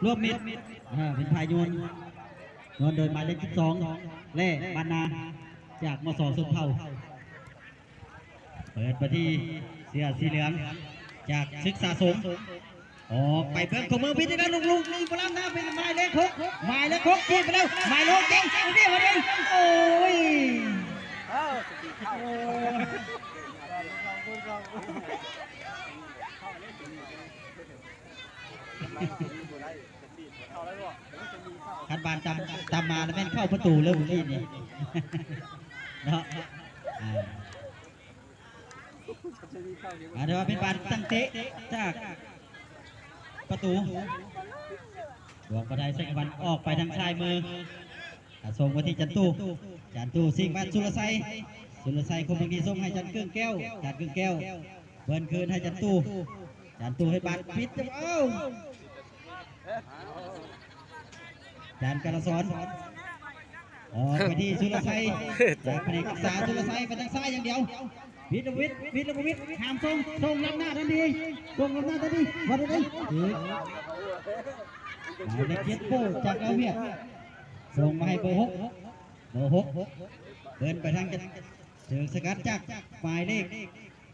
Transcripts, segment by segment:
ລວມມິດ ເປັນຝ່າຍໂຍນ ໂຍນໂດຍໝາຍເລກສິບສອງ ແລະ ບັນນາ ຈາກ ມສ ຊົນເຜົ່າ. ເປີດມາທີ່ເສື້ອສີເຫຼືອງ ຈາກສຶກສາສົງ ອອກໄປເບື້ອງຂວາມື ວິດໄດ້ແລ້ວ ລຸກໆ ນີ້ບໍ່ລຳນາ ເປັນໝາຍເລກຫົກ ໝາຍເລກຫົກ ຍິງໄປແລ້ວ ໝາຍເລກຫົກ ຍິງ ເດມາເດ ໂອ້ຍ ຄັນບານຕຳ ຕຳມາແລ້ວແມ່ນເຂົ້າປະຕູເລີຍມື້ກີ້ນີ້ ເນາະ ອ່າ ອ່າ ຖືວ່າເປັນບານຕັ້ງເຕະຈາກປະຕູ ດວງປະໄດ ແສງວັນ ອອກໄປທາງຊ້າຍມື ອ່າ ສົ່ງມາທີ່ຈັນຕູ້ ຈັນຕູ້ຊິງມາສຸລະໄຊ ສຸລະໄຊຄົມເບິ່ງດີ ສົ່ງໃຫ້ຈັນເກິ່ງແກ້ວ ຈັນເກິ່ງແກ້ວ ເບິ່ງຄືນໃຫ້ຈັນຕູ້ ຈັນຕູ້ໃຫ້ບານປິດ ເອົ້າ ຈານກາລະສອນ ອອກໄປທີ່ສຸລະໄຊ ຈາກພະແນກສຶກສາ ສຸລະໄຊໄປທາງຊ້າຍຢ່າງດຽວ ວິດລະວິດ ວິດລະວິດ ຫ້າມສົ່ງ ສົ່ງລ້ຳໜ້າທັນທີ ສົ່ງລ້ຳໜ້າທັນທີ ວ່າໄດ້ ຖືກ ໝາຍເລກເຈັດ ໂປ້ ຈາກລາວຫວຽດ ສົ່ງມາໃຫ້ເບີຫົກ ເບີຫົກ ເດີນໄປທາງຈະ ຖືກສະກັດຈາກໝາຍເລກ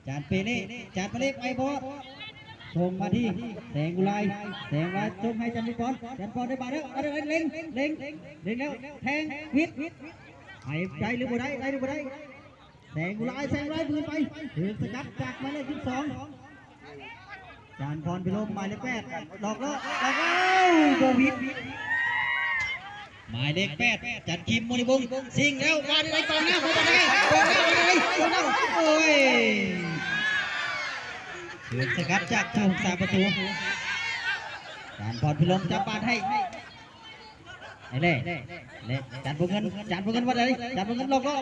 ຈານເປເລ ຈານເປເລໄປບໍ່ ສົ່ງມາທີ່ແສງອຸລາຍ ແສງອຸລາຍສົ່ງໃຫ້ຈັນປອນ ຈັນປອນໄດ້ບາດແລ້ວ ເລັງ ເລັງ ເລັງແລ້ວແທງ ວິດ ໃຫ້ໄດ້ຫຼືບໍ່ໄດ້ ໄດ້ຫຼືບໍ່ໄດ້ ແສງອຸລາຍ ແສງອຸລາຍບືນໄປ ຖືກສະກັດຈາກໝາຍເລກສິບສອງ ຈານພອນພິລົມ ໝາຍເລກແປດ ຫຼອກເລາະ ຫຼອກເລາະ ບໍ່ຜິດ ໝາຍເລກແປດ ຈັນຄິມ ມະນີວົງ ຊິງແລ້ວ ມາໄດ້ກອງໜ້າ ມາໄດ້ກອງໜ້າ ມາໄດ້ກອງໜ້າ ໂອ້ຍ ຖືກສະກັດຈາກຜູ້ຮັກສາປະຕູ ຈານພອນພິລົມ ຈັບບານໃຫ້ ໃຫ້ແລ່ ແລ່ ຈານບົວເງິນ ຈານບົວເງິນວ່າໃດ ຈານບົວເງິນຫຼອກເລາະ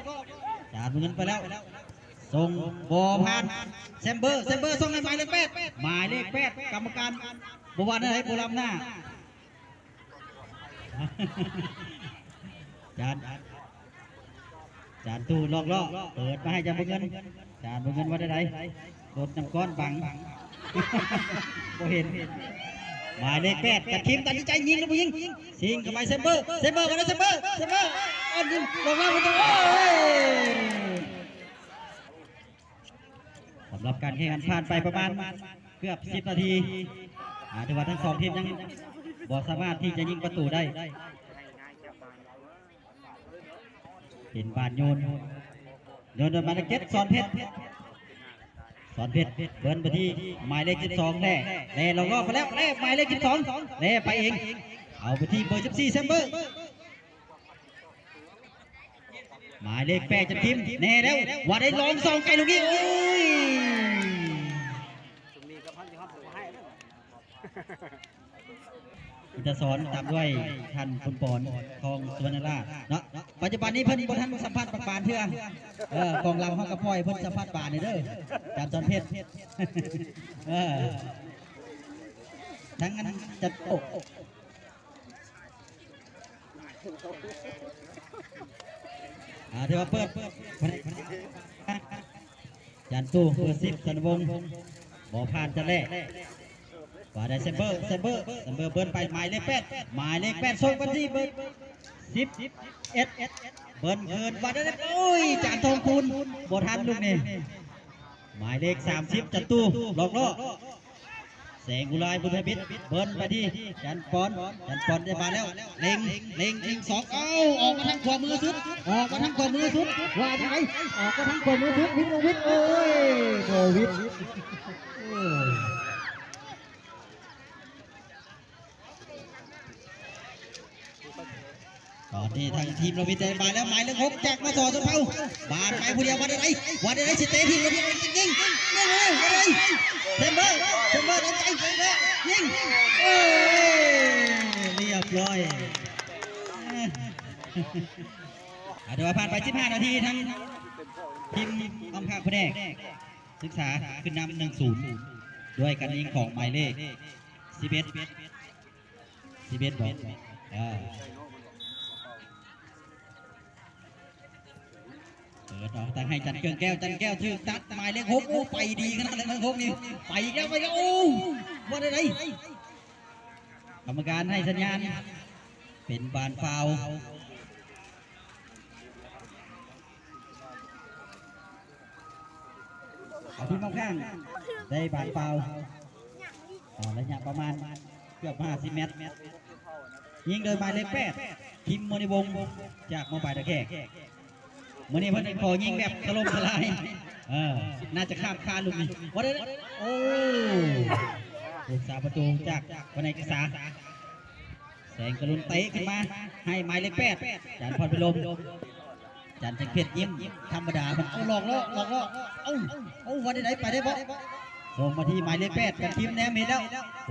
ຈານບົວເງິນໄປແລ້ວ ສົ່ງບໍ່ຜ່ານ ແຊມເບີ ແຊມເບີສົ່ງໃຫ້ໝາຍເລກແປດ ໝາຍເລກແປດ ກຳມະການບໍ່ວ່າແນວໃດ ບໍ່ລ້ຳໜ້າ ຈານ ຈານຕູ້ຫຼອກເລາະ ເປີດມາໃຫ້ຈານບຸນເງິນ ຈານບຸນເງິນວ່າແນວໃດ ລົດນ້ຳກ້ອນບັງ ບໍ່ເຫັນ ໝາຍເລກແປດ ກັດຂີມ ຕັດສິນໃຈຍິງຫຼືບໍ່ຍິງ ຊິງເຂົ້າໄປ ເຊມເບີ ເຊມເບີ ມາແລ້ວ ເຊມເບີ ເຊມເບີ ອັນຍິງ ຫຼອກເລາະປະຕູ ໂອ້ຍ ສຳລັບການແຂ່ງຂັນຜ່ານໄປປະມານເກືອບສິບນາທີ ອາ ຖືວ່າທັງສອງທີມຍັງບໍ່ສາມາດທີ່ຈະຍິງປະຕູໄດ້ ເປັນບານໂຍນ ໂຍນໂດຍໝາຍເລກເຈັດ ສອນເພັດ ສອນເພັດ ເບິ່ນໄປທີ່ໝາຍເລກສິບສອງ ແລ່ ແລ່ລອກໆໄປແລ້ວ ແລ່ໝາຍເລກສິບສອງ ແລ່ໄປເອງ ເອົາໄປທີ່ເບີສິບສີ່ ແຊມເບີ ໝາຍເລກແປດ ຈັດທີມ ແນ່ແລ້ວ ວ່າໄດ້ລອງສອງໄກລູກນີ້ ໂອ້ຍ ຄຸນຈະສອນຕາມດ້ວຍທ່ານບຸນປອນ ທອງສຸວັນນະລາດເນາະ ປັດຈຸບັນນີ້ເພິ່ນບໍ່ທັນສຳພາດປານເທື່ອ ເອີ ກອງຫຼັງເຮົາກໍປ່ອຍເພິ່ນສຳພາດປານເດີ ຈານສອນເພັດ ເອີ ທັງອັນຈັດໂຕ ອ່າ ຖືວ່າເປີດ ຈັນຕູ້ ເບີສິບ ສັນວົງ ບໍ່ຜ່ານ ຈັດແລ່ ວ່າໄດ້ ແຊມເບີ ແຊມເບີ ແຊມເບີ ເບິ່ນໄປ ໝາຍເລກແປດ ໝາຍເລກແປດ ສົ່ງໄປທີ່ເບີສິບເອັດ ເບິ່ນຄືນ ວ່າໄດ້ ໂອ້ຍ ຈານທອງຄູນ ບໍ່ທັນລູກນີ້ ໝາຍເລກສາມສິບ ຈັນຕູ້ ຫຼອກເລາະ ແສງອຸລາຍ ບຸນທະບິດ ເບິ່ນໄປທີ່ຈັນປອນ ຈັນປອນໄດ້ບານແລ້ວ ເລັງ ເລັງ ຍິງສອງ ເອົ້າ ອອກມາທາງຂວາມືສຸດ ອອກມາທາງຂວາມືສຸດ ວ່າຈັ່ງໃດ ອອກມາທາງຂວາມືສຸດ ວິດ ວິດ ໂອ້ຍ ບໍ່ວິດ ໂອ້ຍ ຕອນນີ້ທາງທີມລາວວິດໄດ້ບານແລ້ວ ໝາຍເລກຫົກ ຈາກ ມສ ຊົນເຜົ່າ ບານໄປຜູ້ດຽວ ວ່າໄດ້ ວ່າໄດ້ ຊິເຕະທີມລາວວິດຍິງ ຍິງ ຍິງ ເຊມເບີ ເຊມເບີ ດັນໃຈ ຍິງ ເອີ ຮຽບຮ້ອຍ ອ່າ ຖືວ່າຜ່ານໄປສິບຫ້ານາທີ ທາງທີມອອມຄາກພະແນກສຶກສາຂຶ້ນນຳ ໜຶ່ງສູນ ດ້ວຍການຍິງຂອງໝາຍເລກ ສິບເອັດ ສິບເອັດ ບໍ່ ເອີ ເປີດອອກຕັ້ງໃຫ້ຈັນເກິ່ງແກ້ວ ຈັນແກ້ວຖືກຕັດ ໝາຍເລກຫົກ ໂອ້ ໄປດີຂະໜາດເລີຍ ໝາຍເລກຫົກນີ້ ໄປອີກແລ້ວ ໄປອີກແລ້ວ ໂອ້ ບໍ່ໄດ້ໃດ ກຳມະການໃຫ້ສັນຍານເປັນບານຟາວ. ເອົາທີ່ມາຂ້າງ ໄດ້ບານຟາວ ເອົາໄລຍະປະມານເກືອບຫ້າສິບແມັດ ຍິງໂດຍໝາຍເລກແປດ ຄິມ ມະນີວົງ ຈາກມ.ປາຍທ່າແຂກ. ມື້ນີ້ເພິ່ນຂໍຍິງແບບຖະຫຼົ່ມທະລາຍ ເອີ ໜ້າຈະຂ້າມຄານລູກນີ້ ບໍ່ໄດ້ ໂອ້ ຜູ້ຮັກສາປະຕູຈາກພະແນກສຶກສາ ແສງກະລຸນເຕະຂຶ້ນມາໃຫ້ໝາຍເລກແປດ ຈານພອນພິລົມ ຈານແສງເພັດຍິ້ມທຳມະດາ ມັນ ເອົາ ຫຼອກລໍ້ ຫຼອກລໍ້ ເອົາ ເອົາ ວ່າແນວໃດ ໄປໄດ້ບໍ່? ສົ່ງມາທີ່ໝາຍເລກແປດ ຈານຄິມ ແນມເຫັນແລ້ວ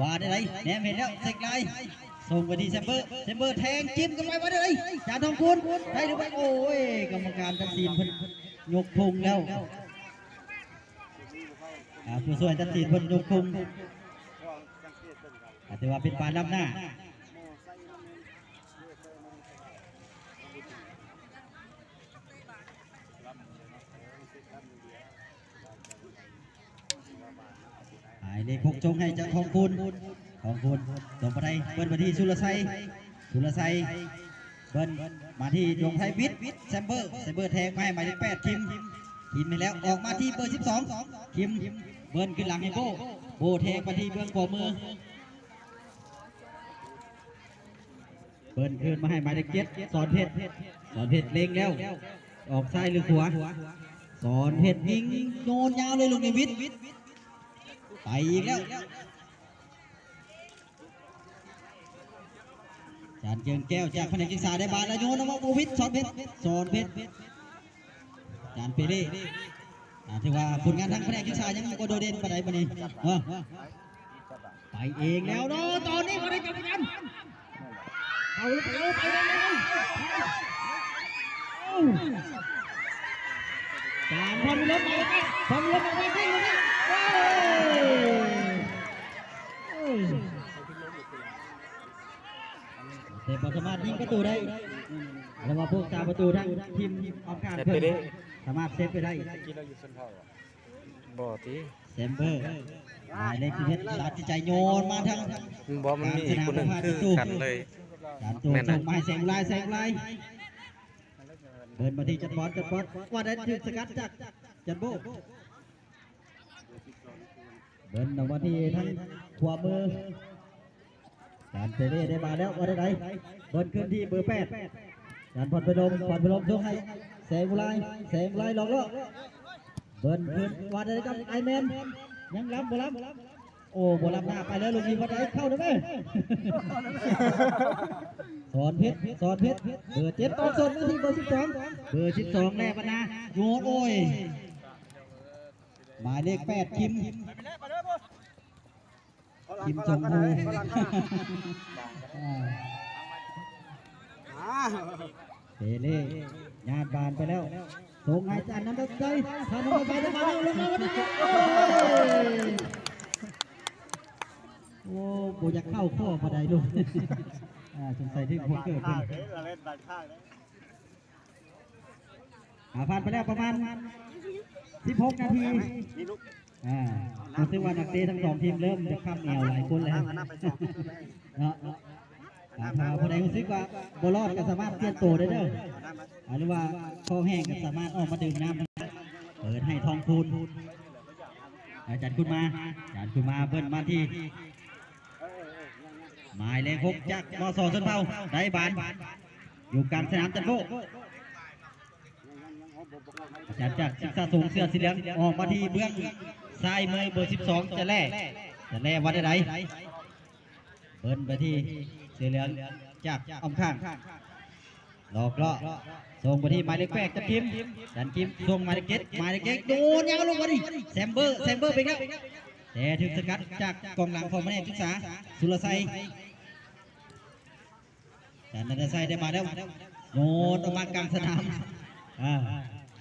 ວ່າແນວໃດ ແນມເຫັນແລ້ວ ເຊັກລາຍ ສົ່ງໄປທີ່ແຊມເບີ ແຊມເບີແທງ ຈິ້ມເຂົ້າໄປ ວ່າແນວໃດ ຈານທອງຄູນ ໄດ້ຫຼືໄມ່? ໂອ້ຍ ກຳມະການຕັດສິນເພິ່ນຍົກທຸງແລ້ວ ອ່າ ຜູ້ຊ່ວຍຕັດສິນເພິ່ນຍົກທຸງ ອ່າ ຖືວ່າເປັນບານລ້ຳໜ້າ. ໝາຍເລກຫົກ ສົ່ງໃຫ້ເຈົ້າທອງຄູນ ທອງຄູນ ສົ່ງມາໄດ້ ເບິ່ນມາທີ່ສຸລະໄຊ ສຸລະໄຊ ເບິ່ນມາທີ່ດວງໄຊ ວິດ ແຊມເບີ ແຊມເບີແທງມາໃຫ້ໝາຍເລກແປດ ຄິມ ຄິມໃຫ້ແລ້ວ ອອກມາທີ່ເບີສິບສອງ ຄິມ ເບິ່ນຂຶ້ນຫຼັງໃຫ້ໂບ້ ໂບ້ແທງມາທີ່ເບື້ອງຂວາມື ເບິ່ນຄືນມາໃຫ້ໝາຍເລກເຈັດ ສອນເພັດ ສອນເພັດເລັງແລ້ວ ອອກຊ້າຍຫຼືຂວາ ສອນເພັດຍິງໂຍນຍາວເລີຍລູກນີ້ ວິດ ໄປອີກແລ້ວ ຈານເຈີງແກ້ວຈາກພະແນກສຶກສາໄດ້ບານແລ້ວໂຍນອອກມາບໍ່ວິດ ສອນເພັດ ສອນເພັດ ຈານເປເລ ອ່າ ຖືວ່າຜົນງານທາງພະແນກສຶກສາຍັງບໍ່ໂດດເດັ່ນປານໃດບັດນີ້ ເອີ ໄປເອງແລ້ວເນາະ ຕອນນີ້ບໍ່ໄດ້ກັບກັນ ເອົາ ເອົາ ໄປເລີຍ ເອົາ ຈານພອນວິລົມ ໄປ ພອນວິລົມ ໄປ ໄປ ໄປ ເອີ ແຕ່ບໍ່ສາມາດຍິງປະຕູໄດ້ ແລ້ວວ່າຜູ້ຮັກສາປະຕູທາງທີມອ້ອມຂ້າງເພິ່ນສາມາດເຊບໄປໄດ້ ບໍ່ຕິ ແຊມເບີ ໝາຍເລກສິບເອັດ ຕັດສິນໃຈໂຍນມາທາງ ບໍ່ ມັນມີອີກຜູ້ໜຶ່ງຄືກັນເລີຍ ຈານໂຕ ແມ່ນ ສົ່ງມາໃຫ້ແສງອຸລາຍ ແສງອຸລາຍ ເບິ່ນມາທີ່ຈັດບອນ ຈັດບອນ ກວາດໄດ້ ຖືກສະກັດຈາກຈັດໂບ ເບິ່ນອອກມາທີ່ທາງຂວາມື ຈານເປເລໄດ້ມາແລ້ວ ວ່າໄດ້ໃດ ເບິ່ນຂຶ້ນທີ່ເບີແປດ ຈານພອນພິລົມ ພອນພິລົມສົ່ງໃຫ້ແສງອຸລາຍ ແສງອຸລາຍຫຼອກລໍ້ ເບິ່ນຂຶ້ນ ວ່າໄດ້ກັບໄອແມນ ຍັງລ້ຳບໍ່ລ້ຳ ໂອ້ ບໍ່ລ້ຳໜ້າ ໄປແລ້ວລູກນີ້ ວ່າໄດ້ ເຂົ້າໄດ້ແມ່ ສອນເພັດ ສອນເພັດ ເບີເຈັດ ຕອນສົດມາທີ່ເບີສິບສອງ ເບີສິບສອງ ແລະບັນນາ ໂຍນ ໂອ້ຍ ໝາຍເລກແປດ ຄິມ ທີມຊົງໂຮ ອ່າ ເປເລ ຍາດບານໄປແລ້ວ ສົ່ງໃຫ້ຈັນນຳດວງໃຈ ຈັນນຳດວງໃຈໄດ້ມາແລ້ວ ລົງມາ ໂອ້ຍ ໂອ້ ບໍ່ຢາກເຂົ້າຂໍ້ປານໃດລູກ ອ່າ ສົງໄສຖືກໂປກເກີດເພິ່ນ ອ່າ ຜ່ານໄປແລ້ວປະມານສິບຫົກນາທີ ອ່າ ຮູ້ສຶກວ່ານັກເຕະທັງສອງທີມເລີ່ມຈະຄ້ຳແອວຫຼາຍຄົນແລ້ວເນາະ ອ່າ ຖ້າຜູ້ໃດຮູ້ສຶກວ່າບໍ່ລອດກໍສາມາດປ່ຽນໂຕໄດ້ເດີ ອ່າ ຫຼືວ່າຄໍແຫ້ງກໍສາມາດອອກມາດື່ມນ້ຳ ເປີດໃຫ້ທອງຄູນ ອາຈານຄຸນມາ ອາຈານຄຸນມາ ເບິ່ນມາທີ່ ໝາຍເລກຫົກ ຈາກ ມສ ຊົນເຜົ່າ ໄດ້ບານ ຢູ່ກາງສະໜາມ ຈັນໂບ້ ອາຈານຈາກສຶກສາສູງເສື້ອສີເຫຼືອງ ອອກມາທີ່ເບື້ອງຊ້າຍມື ເບີສິບສອງ ຈະແລ່ ຈະແລ່ວ່າແນວໃດ ເບິ່ນໄປທີ່ເສື້ອເຫຼືອງຈາກອ້ອມຂ້າງ ຫຼອກເລາະ ສົ່ງໄປທີ່ໝາຍເລກແປດ ຈັນຄິມ ຈັນຄິມ ສົ່ງໝາຍເລກເຈັດ ໝາຍເລກເຈັດ ໂຍນຍາວລົງມານີ້ ແຊມເບີ ແຊມເບີເປັນແລ້ວ ແຕ່ຖືກສະກັດຈາກກອງຫຼັງຂອງພະແນກສຶກສາ ສຸລະໄຊ ຈານນັນທະໄຊໄດ້ມາແລ້ວ ໂຍນອອກມາກາງສະໜາມ ອ່າ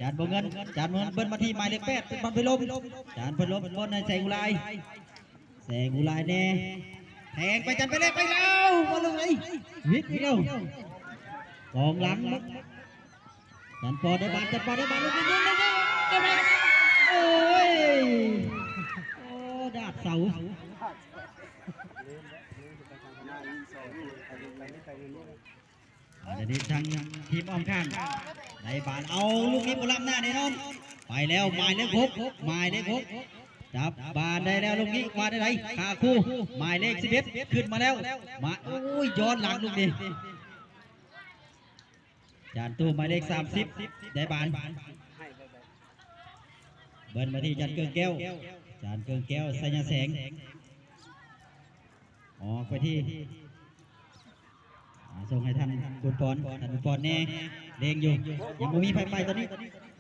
ຈານບໍ່ເງິນ ຈານບໍ່ເງິນ ເບິ່ນມາທີ່ໝາຍເລກແປດ ເປັນບອນໄປລົມ ຈານໄປລົມ ເບິ່ນໃຫ້ແສງອຸລາຍ ແສງອຸລາຍແນ່ ແທງໄປຈັນໄປແລ້ວ ໄປແລ້ວ ບໍ່ລົງໄອ້ ວິດອີກແລ້ວ ກອງຫຼັງ ຈັນປອດໄດ້ບານ ຈັນປອດໄດ້ບານ ໂອ້ຍ ໂອ້ ດາດເສົາ. ອາ ດຽວນີ້ທາງທີມອ້ອມຂ້າງໄດ້ບານ ເອົາ ລູກນີ້ບໍ່ລ້ຳໜ້າແນ່ນອນ ໄປແລ້ວ ໝາຍເລກຫົກ ໝາຍເລກຫົກ ຈັບບານໄດ້ແລ້ວ ລູກນີ້ວ່າແນວໃດ ຄາຄູ ໝາຍເລກສິບເອັດ ຂຶ້ນມາແລ້ວ ມາ ໂອ້ຍ ຍ້ອນຫຼັງລູກນີ້ ຈານຕູ້ໝາຍເລກສາມສິບ ໄດ້ບານ ເບິ່ງມາທີ່ຈານເກີງແກ້ວ ຈານເກີງແກ້ວ ໄຊຍະແສງ ອອກໄປທີ່ ອາ ສົ່ງໃຫ້ທ່ານບຸນປອນ ທ່ານບຸນປອນແນ່ ເລັງຢູ່ ຍັງບໍ່ມີໃຜໄປຕອນນີ້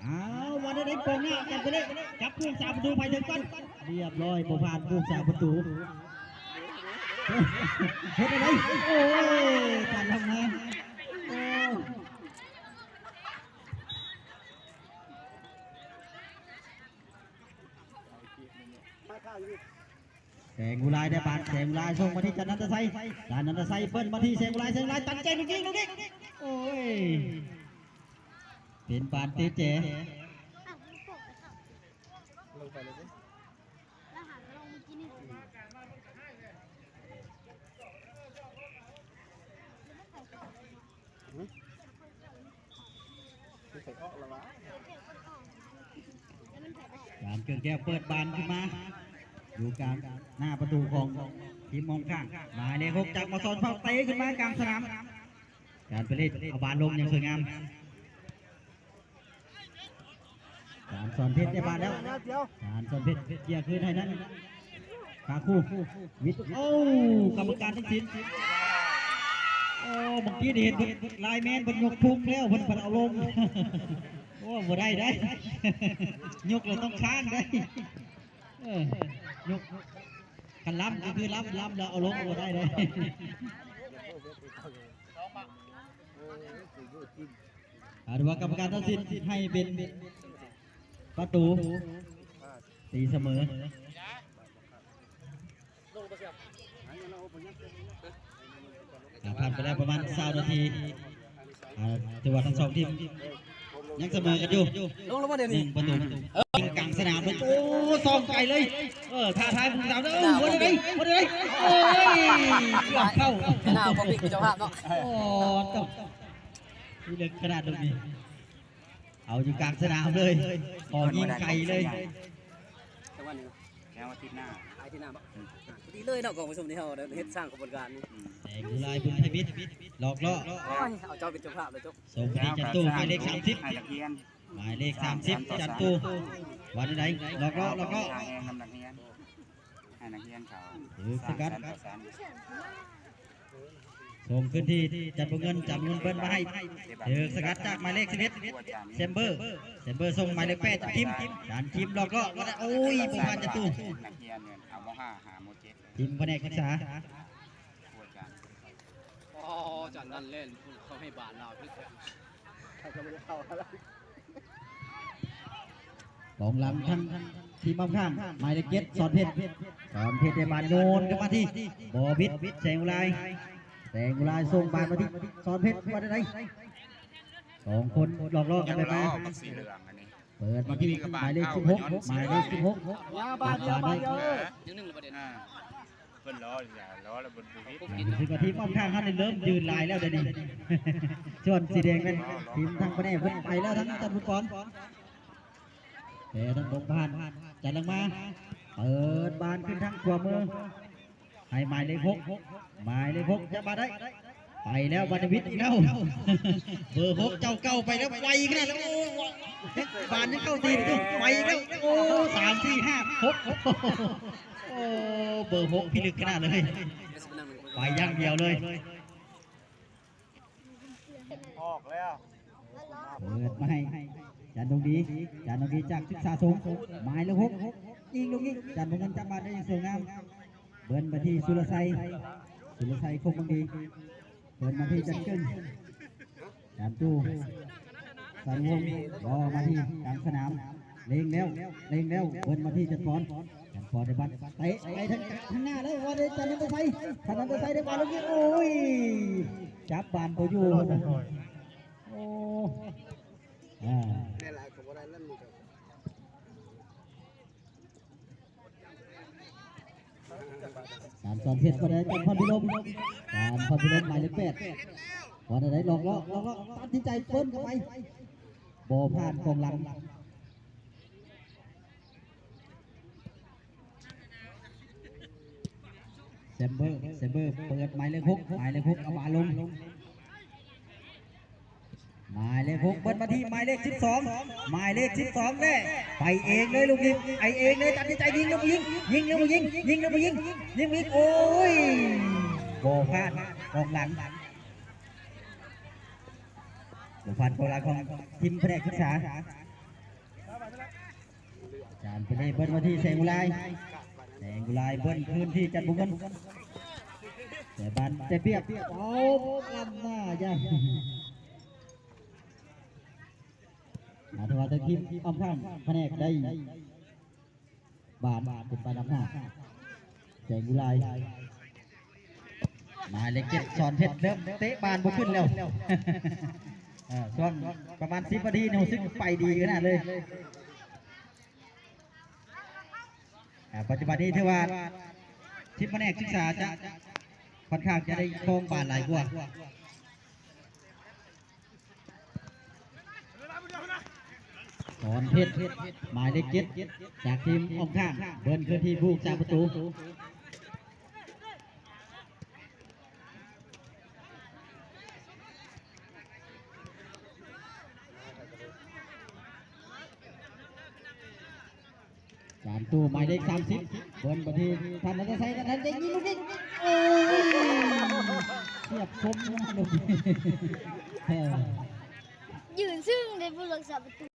ອ້າວ ວ່າໄດ້ ໄດ້ກອງໜ້າກັນໄປເລີຍ ຈັບຜູ້ຮັກສາປະຕູໄປເຖິງກ່ອນ ລຽບຮ້ອຍ ບໍ່ຜ່ານຜູ້ຮັກສາປະຕູ ເຮັດໄດ້ ໂອ້ຍ ການທຳງານ ໂອ້ ແສງອຸລາຍໄດ້ບານ ແສງອຸລາຍສົ່ງມາທີ່ຈັນນັນຕະໄຊ ຈັນນັນຕະໄຊເບິ່ງມາທີ່ແສງອຸລາຍ ແສງອຸລາຍຕັດແຈງລູກນີ້ ລູກນີ້ ໂອ້ຍ ເປັນບານເຕະແຈ ຈານເກີງແກ້ວເປີດບານຂຶ້ນມາ ຢູ່ກາງໜ້າປະຕູຂອງທີມໝອງຂ້າງ ໝາຍເລກຫົກ ຈາກມາສອນເຜົ່າ ເຕະຂຶ້ນມາກາງສະໜາມ ຈານປະເລດເອົາບານລົງຢ່າງສວຍງາມ ຈານສອນເພັດໄດ້ບານແລ້ວ ຈານສອນເພັດເກຍຄືນໃຫ້ນັ້ນ ຄາຄູ ວິດ ໂອ້ ກຳມະການຕັດສິນ ໂອ້ ເມື່ອກີ້ນີ້ເຫັນເພິ່ນລາຍແມນເພິ່ນຍົກທຸງແລ້ວ ເພິ່ນພັດເອົາລົງ ໂອ້ ບໍ່ໄດ້ເດ້ ຍົກແລ້ວຕ້ອງຄ້າງເດ້ ເອີ ຍົກ ຄັນລ້ຳກໍຄືລ້ຳ ລ້ຳແລ້ວເອົາລົງບໍ່ໄດ້ເດ້. ອາ ຖືວ່າກຳມະການຕັດສິນໃຫ້ເປັນປະຕູຕີສະເໝີ. ອາ ຜ່ານໄປແລ້ວປະມານຊາວນາທີ ອາ ຖືວ່າທັງສອງທີມຍັງສະເໝີກັນຢູ່ ລົງແລ້ວບໍ່ດຽວນີ້ ໜຶ່ງປະຕູ ຍິງກາງສະໜາມເລີຍ ໂອ້ ສ່ອງໄກເລີຍ ເອີ ທ້າທາຍຜູ້ສາວ ເອີ ຫົວໄດ້ ຫົວໄດ້ ໂອ້ຍ ເກືອບເຂົ້າ ໜ້າບໍ່ປິກເຈົ້າພາບເນາະ ໂອ້ ຕົກ ເລິກຂະໜາດນີ້ ເອົາຢູ່ກາງສະໜາມເລີຍ ຂໍຍິງໄກເລີຍ ຈັງຫວະນີ້ ແລ້ວອາທິດໜ້າ ອາທິດໜ້າບໍ່ ອືມ ພໍດີເລີຍເນາະ ກອງປະຊຸມທີ່ເຮົາໄດ້ເຮັດສ້າງຂະບວນການນີ້ ອືມ ແສງອຸລາຍບຸນໄພມິດ ຫຼອກລໍ້ ໂອ້ຍ ເອົາເຈົ້າເປັນເຈົ້າພາບເລີຍ ສົ່ງໄປທີ່ຈັນຕູ້ ໝາຍເລກສາມສິບ ໃຫ້ນັກຮຽນ ໝາຍເລກສາມສິບ ຈັນຕູ້ ວ່າແນວໃດ ຫຼອກລໍ້ ຫຼອກລໍ້ ໃຫ້ນັກຮຽນ ໃຫ້ນັກຮຽນເຂົາ ຖືກສະກັດ ສົ່ງຂຶ້ນທີ່ຈັນບຸນເງິນ ຈັນບຸນເງິນເບິ່ງມາໃຫ້ ຖືກສະກັດຈາກໝາຍເລກສິບເອັດ ແຊມເບີ ແຊມເບີສົ່ງໝາຍເລກແປດ ຄິມ ຈານຄິມ ຫຼອກລໍ້ ໂອ້ຍ ບໍ່ຜ່ານຈັນຕູ້ ນັກຮຽນເນາະ ເອົາ ມໍຫ້າ ຫາ ມໍເຈັດ ທີມພະແນກສຶກສາ ໂອ້ ຈານນັ້ນແລ່ນເຂົ້າໃຫ້ບານລາວ ກອງຫຼັງທາງທີມໝອງຂ້າມ ໝາຍເລກເຈັດ ສອນເພັດ ສອນເພັດໄດ້ບານໂຍນຂຶ້ນມາທີ່ ບໍ່ວິດ ແສງອຸລາຍ ແສງອຸລາຍສົ່ງບານມາທີ່ສອນເພັດ ວ່າແນວໃດ ສອງຄົນຫຼອກລໍ້ກັນໄປມາ ເປີດມາທີ່ໝາຍເລກສິບຫົກ ໝາຍເລກສິບຫົກ ຮັບບານໄດ້ ເພິ່ນລໍ ລໍແລ້ວເພິ່ນບໍ່ວິດ ຮູ້ສຶກວ່າທີມອ້ອມຂ້າງເຮົານີ້ເລີ່ມຢືນຫຼາຍແລ້ວດຽວນີ້ ສ່ວນສີແດງແມ່ນທີມທາງພະແນກເພິ່ນໄປແລ້ວ ທາງຈັນບຸນປອນ ແຕ່ທາງຕົງຜ່ານ ຈັດລົງມາ ເປີດບານຂຶ້ນທາງຂວາມື ໃຫ້ໝາຍເລກຫົກ ໝາຍເລກຫົກ ຈະມາໄດ້ ໄປແລ້ວ ບານວິດອີກແລ້ວ ເບີຫົກ ເຈົ້າເກົ່າໄປແລ້ວ ໄວຂະໜາດແລ້ວ ໂອ້ ບານຍັງເຂົ້າຕີນຢູ່ ໄປອີກແລ້ວ ໂອ້ ສາມ ສີ່ ຫ້າ ຫົກ ໂອ້ ເບີຫົກພິລຶກຂະໜາດເລີຍ ໄປຢ່າງດຽວເລີຍ ອອກແລ້ວ ເປີດມາໃຫ້ ຈັນດົງດີ ຈັນດົງດີຈາກສຶກສາສົງ ໝາຍເລກຫົກ ຍິງລູກນີ້ ຈັນບໍ່ເງິນຈັບບານໄດ້ຢ່າງສວຍງາມ ເບິ່ງໄປທີ່ສຸລະໄຊ ສຸລະໄຊ ຄົງບັງດີ ເບິ່ງມາທີ່ຈັນເກິ່ງ ຈັນຕູ້ ສັນວົງ ລໍມາທີ່ກາງສະໜາມ ເລັງແລ້ວ ເລັງແລ້ວ ເບິ່ງມາທີ່ຈັນປອນ ຈັນປອນໄດ້ບັດ ເຕະໄປທາງ ທາງໜ້າເລີຍ ວ່າໄດ້ຈັນນັນຕະໄຊ ຈັນນັນຕະໄຊໄດ້ບານລູກນີ້ ໂອ້ຍ ຈັບບານບໍ່ຢູ່ ໂອ້ ອ່າ ແມ່ນຫຼາຍກໍບໍ່ໄດ້ເລີຍ ມີແຕ່ ເ ການສອນເພັດ ບໍ່ໄດ້ ຈານພອນພິລົມ ຈານພອນພິລົມ ໝາຍເລກແປດ ວ່າໄດ້ ຫຼອກເລາະ ຫຼອກເລາະ ຕັດສິນໃຈເປີດເຂົ້າໄປ ບໍ່ຜ່ານກອງຫຼັງ. ແຊມເບີ ແຊມເບີ ເປີດ ໝາຍເລກຫົກ ໝາຍເລກຫົກ ເອົາມາລົງ ໝາຍເລກຫົກ ເບິດມາທີ່ໝາຍເລກສິບສອງ ໝາຍເລກສິບສອງ ແລະ ໄປເອງເລີຍລູກຍິງ ໄປເອງເລີຍ ຕັດສິນໃຈຍິງ ຫຼືບໍ່ຍິງ ຍິງ ຫຼືບໍ່ຍິງ ຍິງ ຫຼືບໍ່ຍິງ ຍິງອີກ ໂອ້ຍ ບໍ່ຜ່ານກອງຫຼັງ ບໍ່ຜ່ານກອງຫຼັງຂອງທີມພະແນກສຶກສາ. ຈານເປເລ ເບິດມາທີ່ແສງອຸລາຍ ແສງອຸລາຍ ເບິດຄືນທີ່ຈັນທະບຸງເງິນ ແຕ່ບານ ແຕ່ປຽບ ເອົາ ລ້ຳໜ້າ ຢ່າ ອ່າ ຖືວ່າທາງທີມອ້ອມຂ້າງພະແນກໄດ້ບານ ເປັນໄປນຳໜ້າ ແສງອຸລາຍ ໝາຍເລກເຈັດ ສອນເພັດ ເລີ່ມເຕະບານບໍ່ຂຶ້ນແລ້ວ ເອີ ຊ່ວງປະມານສິບນາທີນີ້ ຮູ້ສຶກໄປດີຂະໜາດເລີຍ. ອ່າ ປັດຈຸບັນນີ້ຖືວ່າທີມພະແນກສຶກສາຈະຄ່ອນຂ້າງຈະໄດ້ຄອງບານຫຼາຍກວ່າ. ສອນເພັດ ໝາຍເລກເຈັດ ຈາກທີມອ້ອມຂ້າງ ເບິດຄືນທີ່ຜູ້ຮັກສາປະຕູ. ຈານຕູ້ໝາຍເລກສາມສິບ ເບິດມາທີ່ທ່ານນັນທະໄຊ ທ່ານໄດ້ຍິງລູກນີ້ ໂອ້ຍ ສຽບຄົມນະລູກນີ້ ເອີ ຢືນຊຶ້ງເດ້ຜູ້ຮັກສາປະຕູ.